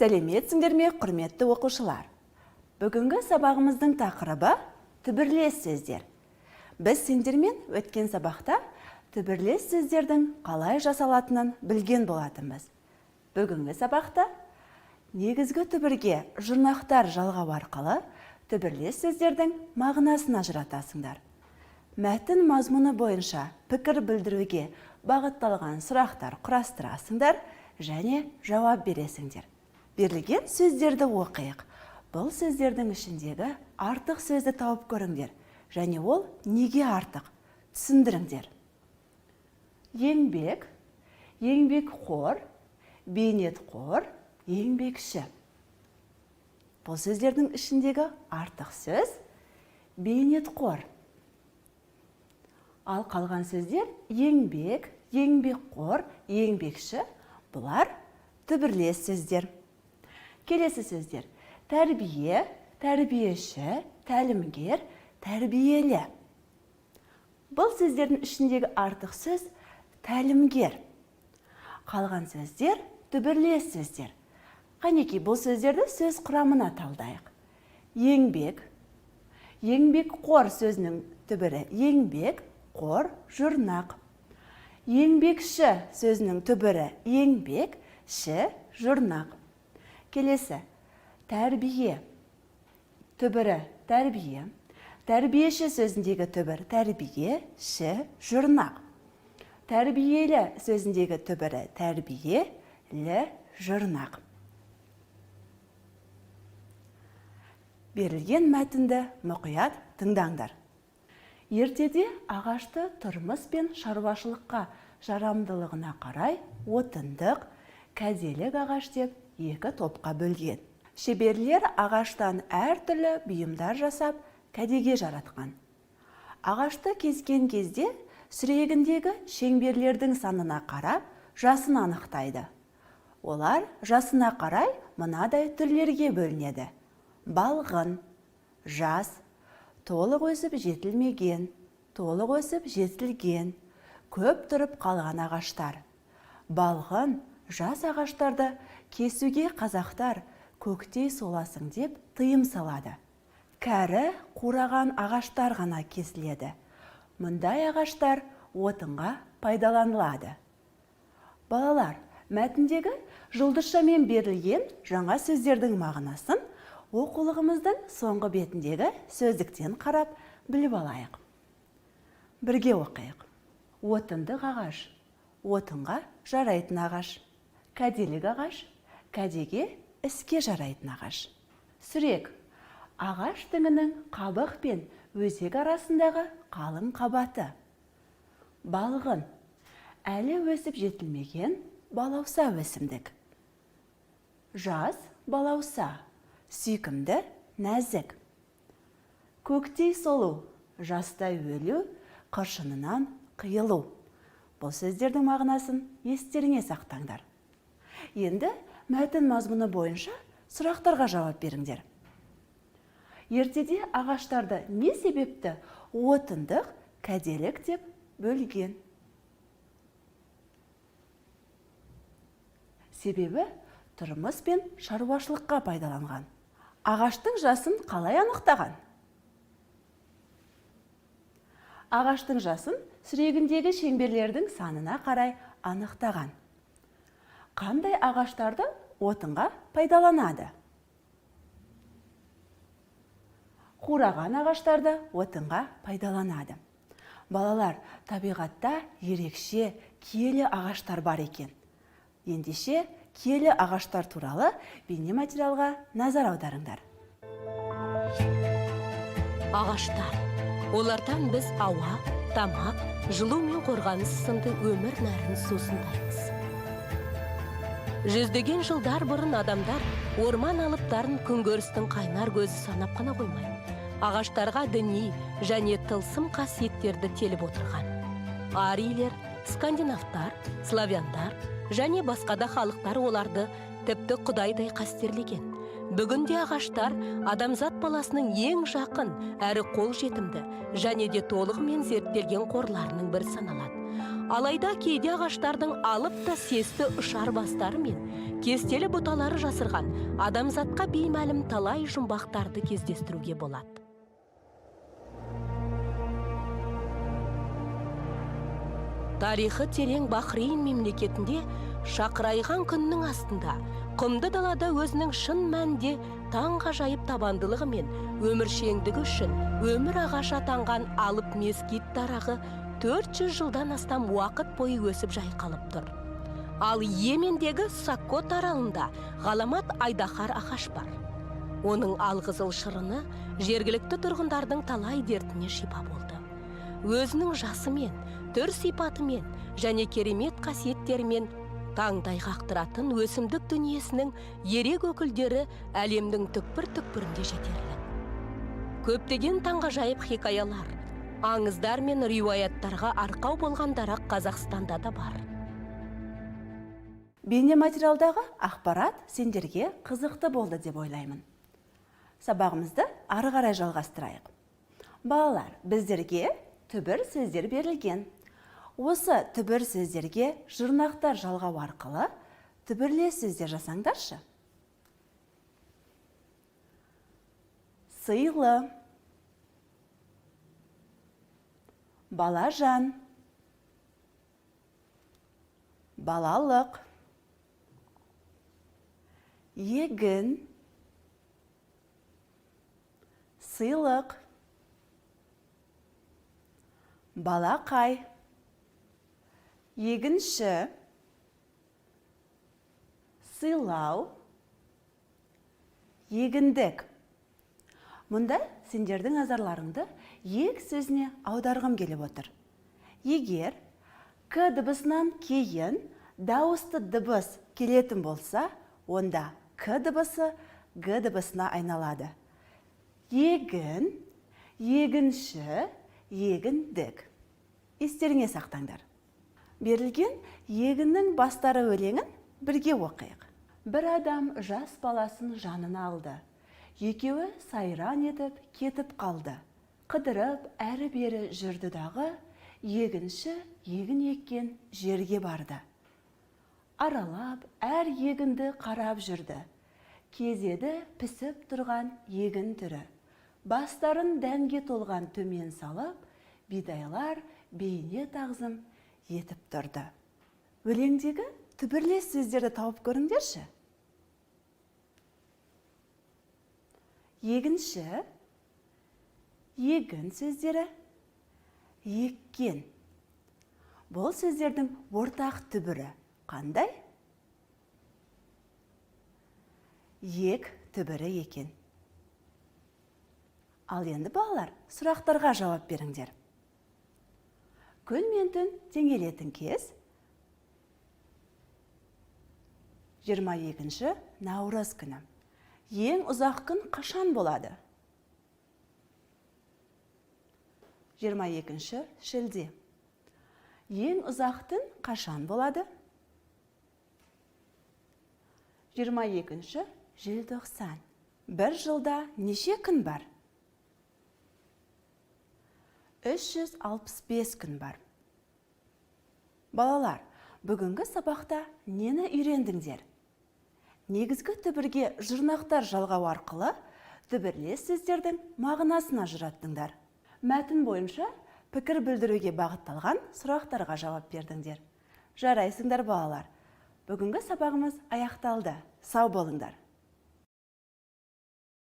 Сәлеметсіңдер ме, құрметті оқушылар? Бүгінгі сабағымыздың тақырыбы түбірлес сөздер. Біз сендермен өткен сабақта түбірлес сөздердің қалай жасалатынын білген болатынбыз. Бүгінгі сабақта негізгі түбірге жұрнақтар жалғау арқылы түбірлес сөздердің мағынасын ажыратасыңдар. Мәтін мазмұны бойынша пікір білдіруге бағытталған сұрақтар құрастырасыңдар және жауап бересіңдер. Берілген сөздерді оқиық. Бұл сөздердің ішіндегі артық сөзді тауып көріңдер және ол неге артық? Түсіндіріңдер. Еңбек, еңбекқор, бейнетқор, еңбекші. Бұл сөздердің ішіндегі артық сөз бейнетқор. Ал қалған сөздер еңбек, еңбекқор, еңбекші, бұлар түбірлес сөздер. Келесі сөздер тәрбие, тәрбиеші, тәлімгер, тәрбиелі. Бұл сөздердің ішіндегі артық сөз тәлімгер. Қалған сөздер түбірлес сөздер. Қанеки, бұл сөздерді сөз құрамына талдайық. Еңбек, еңбекқор сөзінің түбірі еңбек, қор, жұрнақ. Еңбекші сөзінің түбірі еңбек, ші, жұрнақ. Келесі, тәрбие. Түбірі тәрбие. Тәрбиеші сөзіндегі түбір тәрбие, ші, жұрнақ. Тәрбиелі сөзіндегі түбірі тәрбие, лі, жұрнақ. Берілген мәтінді мұқият тыңдаңдар. Ертеде ағашты тұрмыс пен шаруашылыққа жарамдылығына қарай отындық, кәделік ағаш деп екі топқа бөлген. Шеберлер ағаштан әртүрлі бұйымдар жасап, кәдеге жаратқан. Ағашты кескен кезде сүрегіндегі шеңберлердің санына қарап, жасын анықтайды. Олар жасына қарай мынадай түрлерге бөлінеді. Балғын, жас, толық өсіп жетілмеген, толық өсіп жетілген, көп тұрып қалған ағаштар. Балғын, жас ағаштарды кесуге қазақтар көктей соласың деп тыйым салады. Кәрі қураған ағаштар ғана кесіледі. Мұндай ағаштар отынға пайдаланылады. Балалар, мәтіндегі жұлдызшамен берілген жаңа сөздердің мағынасын оқулығымыздың соңғы бетіндегі сөздіктен қарап біліп алайық. Бірге оқиық. Отындық ағаш, отынға жарайтын ағаш. Кәделік ағаш, кәдеге іске жарайтын ағаш. Сүрек, ағаш діңінің қабық пен өзек арасындағы қалың қабаты. Балғын, әлі өсіп жетілмеген балауса өсімдік. Жас балауса, сүйкімді, нәзік. Көктей солу, жастай өлу, қыршынынан қиылу. Бұл сөздердің мағынасын естеріңе сақтаңдар. Енді мәтін мазмұны бойынша сұрақтарға жауап беріңдер. Ертеде ағаштарды не себепті отындық, кәделік деп бөлген? Себебі тұрмыс пен шаруашылыққа пайдаланған. Ағаштың жасын қалай анықтаған? Ағаштың жасын сүрегіндегі шеңберлердің санына қарай анықтаған. Қандай ағаштарды отынға пайдаланады? Қураған ағаштарды отынға пайдаланады. Балалар, табиғатта ерекше киелі ағаштар бар екен. Ендеше, киелі ағаштар туралы бейнематериалға назар аударыңдар. Ағаштар. Олардан біз ауа, тамақ, жылу мен қорғаныс сынды өмір нәрін сусындаймыз. Жүздеген жылдар бұрын адамдар орман алыптарын күнкөрістің қайнар көзі санап қана қоймай, ағаштарға діни және тылсым қасиеттерді теліп отырған. Арийлер, скандинавтар, славяндар және басқа да халықтар оларды тіпті құдайдай қастерлеген Бүгінде ағаштар адамзат баласының ең жақын әрі қолжетімді және де толығымен зерттелген қорларының бірі саналады. Алайда кейде ағаштардың алып та сесті ұшар бастары мен кестелі бұталары жасырған адамзатқа беймәлім талай жұмбақтарды кездестіруге болады. Тарихы терең Бахрейн мемлекетінде шақырайған күннің астында құмды далада өзінің шын мәнінде таңғажайып табандылығы мен өміршеңдігі үшін өмір ағашы атанған алып мескит дарағы 400 жылдан астам уақыт бойы өсіп жайқалып тұр. Ал Йемендегі Саккот аралында ғаламат айдаһар ағаш бар. Оның алқызыл шырыны жергілікті тұрғындардың талай дертіне шипа болды. Өзінің жасымен, түр сипатымен және керемет қасиеттерімен таңдай қақтыратын өсімдік дүниесінің ерек өкілдері әлемнің түкпір-түкпірінде жетерлік. Көптеген таңғажайып хикаялар, аңыздар мен риуаяттарға арқау болған дарақ Қазақстанда да бар. Бейнематериалдағы ақпарат сендерге қызықты болды деп ойлаймын. Сабағымызды ары қарай жалғастырайық. Балалар, біздерге түбір сөздер берілген. Осы түбір сөздерге жұрнақтар жалғау арқылы түбірлес сөздер жасаңдаршы. Сыйлы, балажан, балалық, егін, сыйлық, балақай, егінші, сыйлау, егіндік. Мұнда сендердің назарларыңды ек сөзіне аударғым келіп отыр. Егер к дыбысынан кейін дауысты дыбыс келетін болса, онда к дыбысы г дыбысына айналады. Егін, егінші, егіндік. Естеріңе сақтаңдар. Берілген егіннің бастары өлеңін бірге оқиық. Бір адам жас баласын жанына алды. Екеуі сайран етіп кетіп қалды. Қыдырып әрі-бері жүрді дағы, егінші егін еккен жерге барды. Аралап әр егінді қарап жүрді. Кезеді пісіп тұрған егін түрі. Бастарын дәнге толған төмен салып, бидайлар бейне тағзым етіп тұрды. Өлеңдегі түбірлес сөздерді тауып көріңдерші. Егінші, егін сөздері, еккен. Бұл сөздердің ортақ түбірі қандай? Ек түбірі екен. Ал енді балалар, сұрақтарға жауап беріңдер. Күн мен түн теңелетін кез 22 наурыз күні. Ең ұзақ күн қашан болады? 22 шілде. Ең ұзақ түн қашан болады? 22 желтоқсан. Бір жылда неше күн бар? 365 күн бар. Балалар, бүгінгі сабақта нені үйрендіңдер? Негізгі түбірге жұрнақтар жалғау арқылы түбірлес сөздердің мағынасын ажыраттыңдар. Мәтін бойынша пікір білдіруге бағытталған сұрақтарға жауап бердіңдер. Жарайсыңдар, балалар. Бүгінгі сабағымыз аяқталды. Сау болыңдар.